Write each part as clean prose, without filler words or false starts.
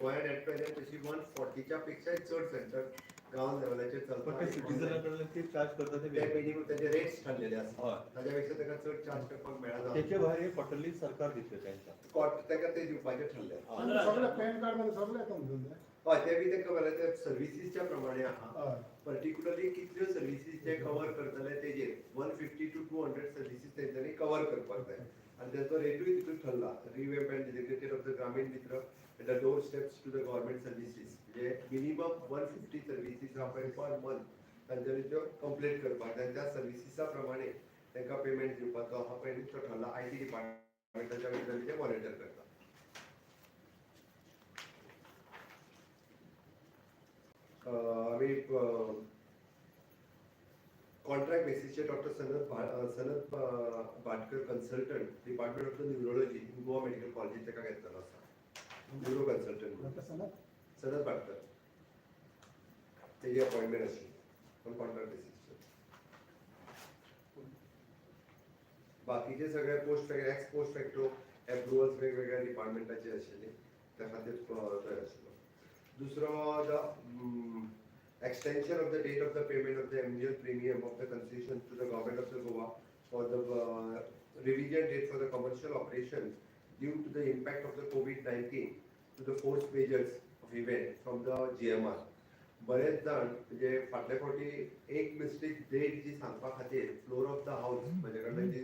गोंयांत eight present तशी 140च्या पेक्षाय चड सेंटर गांव लेवलाचेर पण ते चलता. सिटीजना कडल्यान ते चार्ज करता ते ते वेगळे. मिनिमम त्याचे रेट्स ठरलेले आसा. हय. ताज्या पेक्षा ताका चड चार्ज करपाक मेळना. तेचे भायर हे क्वॉर्टरली सरकार दितले तांकां. ताका ते दिवपाचे ठरले. सगळे पॅन कार्ड मध्ये सगळे येता म्हणून ते. हय, ते बी तांकां बरें ते सर्विसीसच्या प्रमाणे आहा. हय. पर्टिक्युलरली कितल्यो सर्विसीस ते कवर करतले तेजेर 150 टू 200 सर्विसीस तेंच्यांनी कवर करपाक जाय आनी तेंचो रेटूय तितून ठरला. Revamp and designated of the Gramin Mitra at the door steps to the government services, म्हणजे मिनिमम 150 सर्विसीस आहा पळय पर मंथ तांच्यांनी त्यो कंप्लीट करपाक जाय आनी त्या सर्विसीसा प्रमाणे तांकां पेमेंट दिवपाचो आहा पळय तो ठरला. IT डिपार्टमेंटाच्या वयल्यान ते मॉनिटर करता. आमी कॉन्ट्रॅक्ट बेसीसचेर doctor Sanat Bhatkar, consultant, department of the neurology in Goa Medical College, ताका घेतलेलो आसा neuro consultant. Doctor Sanat. Sanat Bhatkar, तेजी अपॉइंटमेंट आशिल्ली ऑन कॉन्ट्रॅक्ट बेसीसचेर. बाकीचे सगळे post ex post facto approvals वेगवेगळ्या डिपार्टमेंटाचे आशिल्ले, त्या खातीर थंय आशिल्लो. दुसरो, the extension of the date of the payment of the annual premium of the concession to the Government of the Goa for the revision date for the commercial operation due to the impact of the COVID-19 to the force measures of event from the GMR. बरेच जाण म्हणजे फाटल्या फावटी एक mistake date जी सांगपा खातीर floor of the house म्हजे कडल्यान जी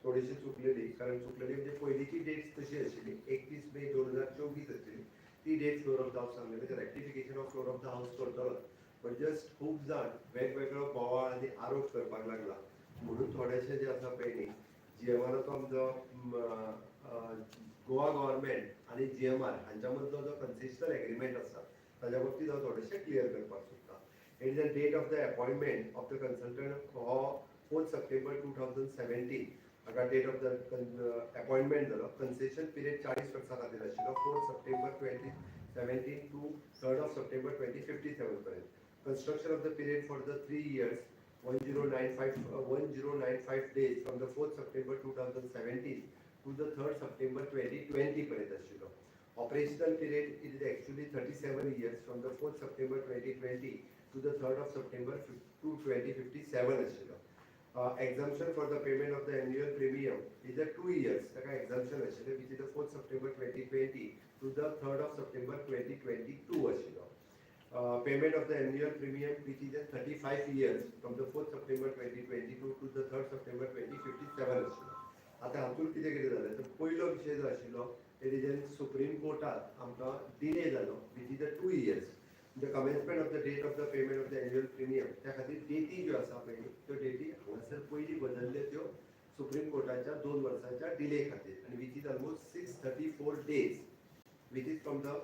थोडीशी चुकलेली, कारण चुकलेली म्हणजे पयलींची डेट्स तशी आशिल्ली, 31 मे 2024 आशिल्ली ती date floor of the house सांगलेली. Rectification of floor of the house करतलो, पण जस्ट खूब जाण वेगवेगळो बोवाळ आनी आरोप करपाक लागला म्हणून थोडेशे जे आसा पळय न्ही, जीएमआराचो आमचो गोवा गव्हर्मेंट आनी जीएमआर हांच्या मदलो जो कन्सेशनल एग्रीमेंट आसा ताज्या बाबतीत हांव थोडेशें क्लियर करपाक सोदता. It is the date of the appointment of the consultant हो 4 September 2017 हाका डेट ऑफ the appointment जालो. कन्सेशन पिरियड 40 वर्सां खातीर आशिल्लो, 4 September 2017 to 3 of September 2057 पर्यंत. Construction of the period for the 3 years, 1095, 1095 days from the 4th September 2017 to the 3rd September 2020 पर्यंत आशिल्लो. Operational period, it is actually 37 years from the 4th September 2020 to the 3rd of September to 2057 आशिल्लो. Exemption for the payment of the annual premium is a 2 years ताका exemption आशिल्लें, which is the 4th September 2020 to the 3rd of September 2022 आशिल्लो. Payment of the annual premium, which is at 35 years from the 4th September 2022 to the 3rd September 2057 आशिल्लो. आतां हातूंत कितें कितें जालें, तर पयलो विशय जो आशिल्लो, it is in supreme कोर्टात आमकां डिले जालो, which is the 2 years, the commencement of the date of the payment of the annual premium. त्या खातीर डेटी ज्यो आसा पळय न्ही, त्यो डेटी हांगासर पयलीं बदलल्यो त्यो सुप्रीम कोर्टाच्या 2 वर्सांच्या डिले खातीर आनी which is almost 634 days, which is from the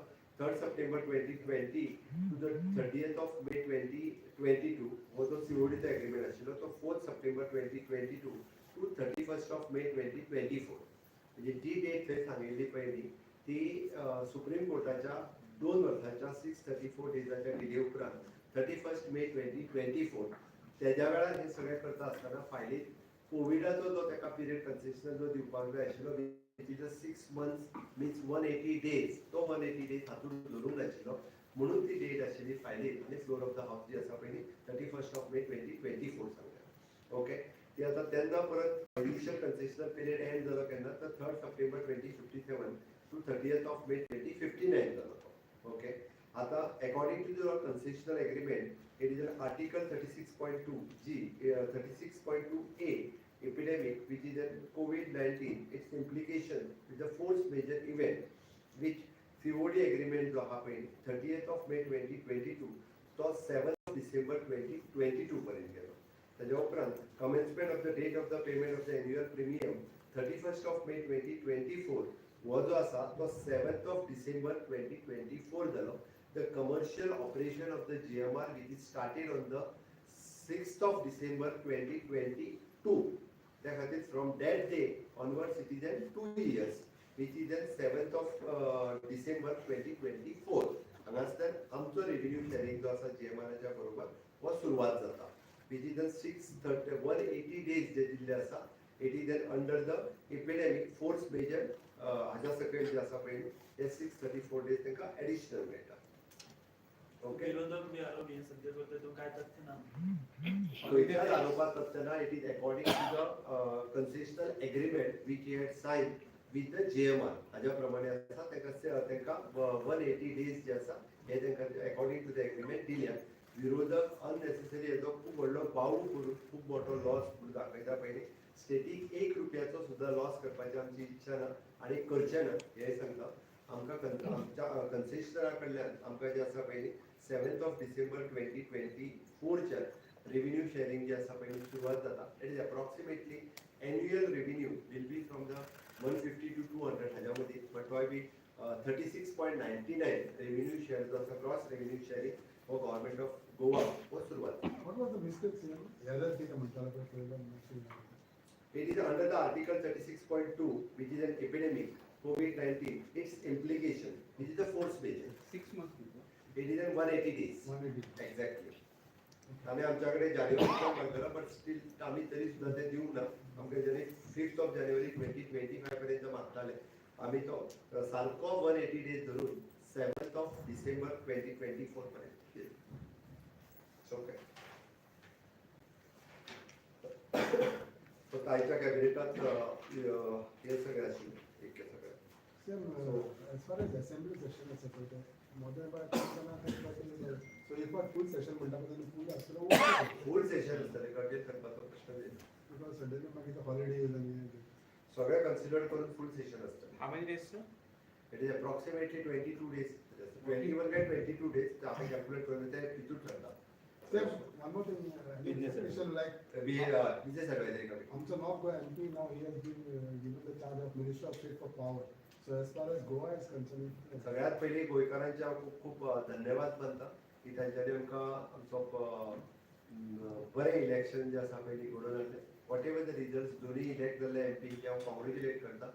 3rd September 2020 to the 30th of May 2022. हो जो सीओडीचा एग्रीमेंट आशिल्लो तो 4 September 2022 to 31st of May 2024. म्हणजे जी डेट थंय सांगिल्ली पळय न्ही, ती सुप्रीम कोर्टाच्या 2 वर्साच्या 634 डेजाच्या डिले उपरांत 31 May 2024. तेज्या वेळार हे सगळें करता आसतना फायलीत कोविडाचो जो ताका पिरियड कन्सेशनल जो दिवपाक जाय आशिल्लो, which is a 6 months, means 180 days, तो 180 डेज हातूंत धरूंक नाशिल्लो म्हणून ती डेट आशिल्ली फायलीत आनी फ्लोर ऑफ the house जी आसा पळय 31 of May 2024 सांगल्या. ओके, ती आतां तेन्ना परत युज्युअल कन्सेशनल पिरियड एंड जालो केन्ना, तर 3 September 2057 to 30 of May 2059 जालो तो. ओके, आतां according to the concessional agreement, it is an article 36.2 G, 36.2 A, epidemic, which is a COVID-19, its implication is a force major event, which COD agreement जो आहा पळय 30 of May 2022, तो 7 December 2022 पर्यंत गेलो. ताज्या उपरांत commencement of the date of the payment of the annual premium 31 of May 2024 हो जो आसा तो 7 of December 2024 जालो. The commercial operation of the GMR, which is started on the 6 of December 2022, त्या खातीर from that day onwards it is an 2 years, which is an 7 of December 2024. हांगासर आमचो revenue sharing जो आसा जीएमआराच्या बरोबर हो सुरवात जाता, which is an 630, 180 days जे दिल्ले आसा, it is an under the epidemic force major. हाज्या सकयल जे आसा पळय हे 634 डेज तांकां एडिशनल मेळटा, ओके. विरोधक बी आरोप हे सध्या करता, तो काय तथ्य ना. खंयच्याच आरोपात तथ्य ना. It is according to the concessional agreement which he had sign with the GMR. हाज्या प्रमाणे आसा. तांकां 180 डेज जे आसा हे तांकां अकॉर्डिंग टू the agreement दिल्या. विरोधक अननेसेसरी हेजो खूब व्हडलो बाऊ करून खूब मोठो लॉस म्हणून दाखयता. पयलीं स्टेटीक एक रुपयाचो सुद्दां लॉस करपाची आमची इच्छा ना आनी करचें ना हें सांगता. आमकां आमच्या कन्सेशनरा कडल्यान आमकां जें आसा पयलीं 7th of December 2024च्यान revenue sharing जे आसा पळय सुरवात जाता. It is approximately annual revenue will be from the 150 to 200 हाज्या मदीं, बट तोय बी 36.99 revenue share जो आसा, ग्रॉस रेव्हेन्यू शेअरिंग हो गव्हर्मेंट ऑफ गोवा हो सुरवात. What was the mistake, CM? Error कितें म्हणटालो पळय पळयलो. It is under the Article 36.2, which is an epidemic, COVID-19, its implication, which is the force majeure. 6 months. It is in 180 days. 180. Exactly. आमी आमच्याकडे जानेवारीच्या मागतलो, but still आमी तरी सुद्दां ते दिवंक ना. आमकां जेणे 5th of January 2025 पर्यंत मागताले, आमी तो सारको 180 डेज धरून 7th of December 2024 पर्यंत. ओके, सो आयच्या कॅबिनेटात हे सगळें आशिल्लें, एक सगळें. CM, as far as assembly session आसा पळय तें मोदय bye. So if full session म्हणटा पळय, फूल आसतलो? फूल सेशन आसतलें, गरजेक करपाचो प्रश्न येना. Because suddenly मागीर हॉलिडेज आनी सगळें कन्सिडर करून फूल सेशन आसतलें. How many days, sir? It is approximately 22 days, 21 काय 22 days, आमी कॅल्क्युलेट करून ते तितून ठरता. Sir, one more thing, Business special like business advisory committee. आमचो North Goa MP, now he has been given the charge of Minister of State for Power. So as far as Goa is concerned, सगळ्यात पयलीं गोंयकारांचे हांव खूब खूब धन्यवाद मानता की तांच्यांनी आमकां आमचो बरें इलेक्शन जें आसा पयलीं घडोवन हाडलें. What ever the result, दोनूय इलेक्ट जाल्ले एम पी हांव कॉंग्रेच्युलेट करता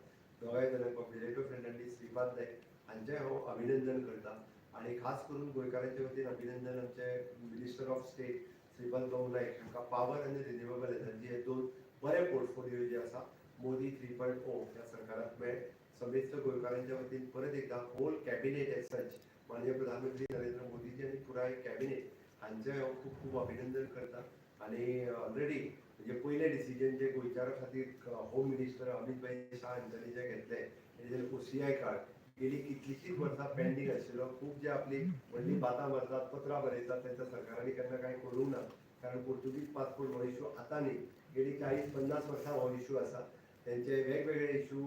दोगांय जाणांक. विरेटो फेर्नांडीस, श्रीपाद नायक हांचें हांव अभिनंदन करता आनी खास करून गोंयकारांचे वतीन अभिनंदन आमचे मिनिस्टर ऑफ स्टेट श्रीपाद भाऊ नायक हांकां पावर आनी रिन्युएबल एनर्जी हे दोन बरे पोर्टफोलिओ जे आसा मोदी 3.0 ह्या सरकारात मेळ्ळे. समेस्त गोंयकारांच्या वतीन परत एकदा होल कॅबिनेट एज सच, माननीय प्रधानमंत्री नरेंद्र मोदीजी आनी पुराय कॅबिनेट हांचें हांव खूब खूब अभिनंदन करता. आनी ऑलरेडी म्हणजे पयलें डिसिजन जे गोंयकारां खातीर होम मिनिस्टर अमित भाई शाह हांच्यांनी जें घेतलें, ओसीआय कार्ड गेली कितलींशींच वर्सां पेंडींग आशिल्लो. खूब जे आपली व्हडली बातां मारतात, पत्रां बरयतात, तांच्या सरकारांनी केन्ना कांय करूंक ना, कारण पोर्तुगीज पासपोर्ट हो इशू आतां न्ही, गेली 40-50 वर्सां हो इशू आसा. तेंचे वेगवेगळे इशू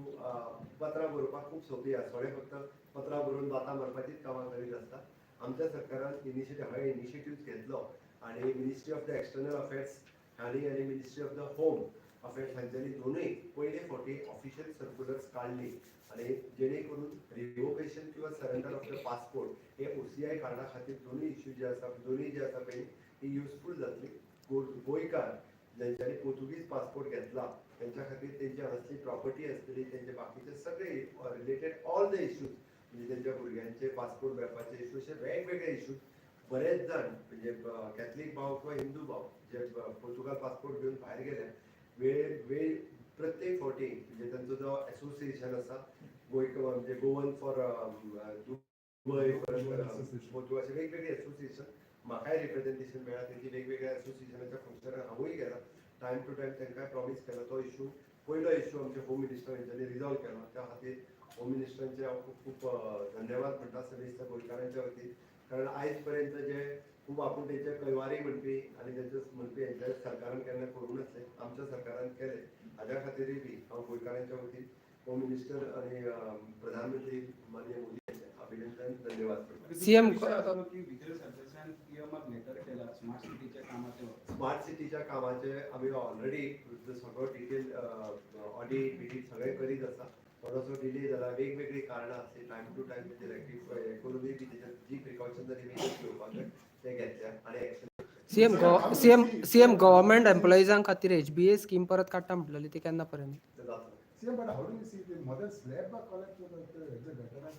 पत्रां बरोवपाक खूब सोंपी आसा. थोडे फक्त पत्रां बरोवन बातां मारपाचीच कामां करीत आसता. आमच्या सरकारान इनिशिएटीव हो इनिशिएटीव घेतलो आनी Ministry of the External Affairs हांणी आनी Ministry of the Home Affairs हांच्यांनी दोनूय पयले फावटी ऑफिशियल सर्क्युलर्स काडली आनी जेणे करून रिवोकेशन किंवा सरेंडर ऑफ the passport हे ओसीआय कार्डा खातीर दोनूय इश्यू जे आसा, दोनूय जे आसा पळय ती युजफूल जातली. गोंयकार ज्यांच्यानी पोर्तुगीज पासपोर्ट घेतला त्यांच्या खातीर तेंची हांगासली प्रॉपर्टी आसतली, तेंचे बाकीचे सगळे रिलेटेड ऑल the issues, म्हणजे तेंच्या भुरग्यांचे पासपोर्ट मेळपाचे इश्यू, अशे वेगवेगळे इश्यूज. बरेच जाण म्हणजे कॅथलीक भाव किंवा हिंदू भाव जे पोर्तुगाल पासपोर्ट घेवन भायर गेले, वेळ वेळ प्रत्येक फावटी म्हणजे तांचो जो एसोसिएशन आसा गोंय म्हणजे Goan for Dubai, Association. Portugal, असे वेगवेगळे एसोसिएशन, म्हाकाय रिप्रेझेंटेशन मेळ्ळा तेंची. वेगवेगळ्या एसोसिएशनाच्या फंक्शनाक हांवूय गेला. टायम टू टायम तांकांय प्रॉमीस केला. तो इशू, पयलो इशू आमचे होम मिनिस्टर हेंच्यांनी रिजॉल्व केला. त्या खातीर होम मिनिस्टरांचे हांव खूब खूब धन्यवाद म्हणटा समेस्त गोंयकारांच्या वतीन, कारण आयज पर्यंत जे खूब आपूण तेंचे कैवारी म्हणपी आनी तेंचे म्हणपी हेंच्या सरकारान केन्ना करूंक नासलें, आमच्या सरकारान केलें. हाज्या खातीरय बी हांव गोंयकारांच्या वतीन होम मिनिस्टर आनी प्रधानमंत्री माननीय मोदी यांचे अभिनंदन, धन्यवाद करता. CM विषय असलो की विजय सरदेसायान पीएमाक लेटर केला स्मार्ट सिटीच्या कामाच्या बाबतीत. स्मार्ट सिटीच्या कामाचे आमी ऑलरेडी सगळो डिटेल ऑडिट बिडीट सगळें करीत आसा. थोडोसो डिले जाला, वेगवेगळी कारणां आसली. टायम टू टायम तेजेर रेक्टिफाय करूनय बी तेजेर जी प्रिकॉशनरी मेजर्स घेवपाक जाय ते घेतल्या आनी एक्शन सीएम, गव्हर्मेंट एम्प्लॉइजां खातीर एचबीए स्कीम परत काडटा म्हटलेली, ती केन्ना पर्यंत? ते जातलें. CM, but how do you see the mother slab collapse होता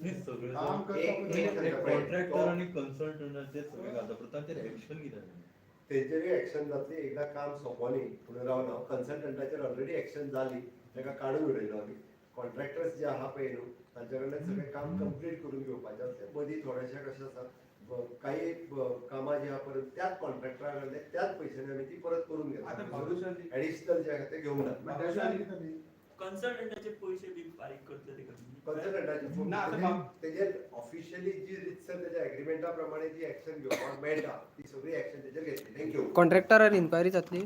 नाही, सगळं काम एक- एक- करता. कॉन्ट्रॅक्टर आणि कन्सल्टंटाचे सगळे घालता, पण तांचेर एक्शन कितें? तेंचेरूय एक्शन जातली. एकदां काम सोंपोनी म्हणून रावना. कन्सल्टंटाचेर ऑलरेडी एक्शन जाली, ताका काडून उडयलो आमी. कॉन्ट्रॅक्टर्स जे आहा पळय न्हू, तांच्या कडल्यान सगळें काम कंप्लीट करून घेवपाचें आसलें. मदीं थोडेशें कशें आसा, काही कामां जी आहा परत त्याच कॉन्ट्रॅक्टरा कडल्यान त्याच पयशांनी आमी ती परत करून आतां घेतला. बाबूशान एडिशनल जे आहा ते घेवंक ना. कितें? कन्सल्टंटाचे पयशे बी फारीक करतले कमी. कन्सल्टंटाचे ना, आतां तेजेर ऑफिशियली जी रितसर तेच्या एग्रीमेंटा प्रमाणे जी एक्शन घेवपाक मेळटा ती सगळी एक्शन तेजेर घेतली. Thank you. कॉन्ट्रॅक्टरार इन्क्वायरी जातली.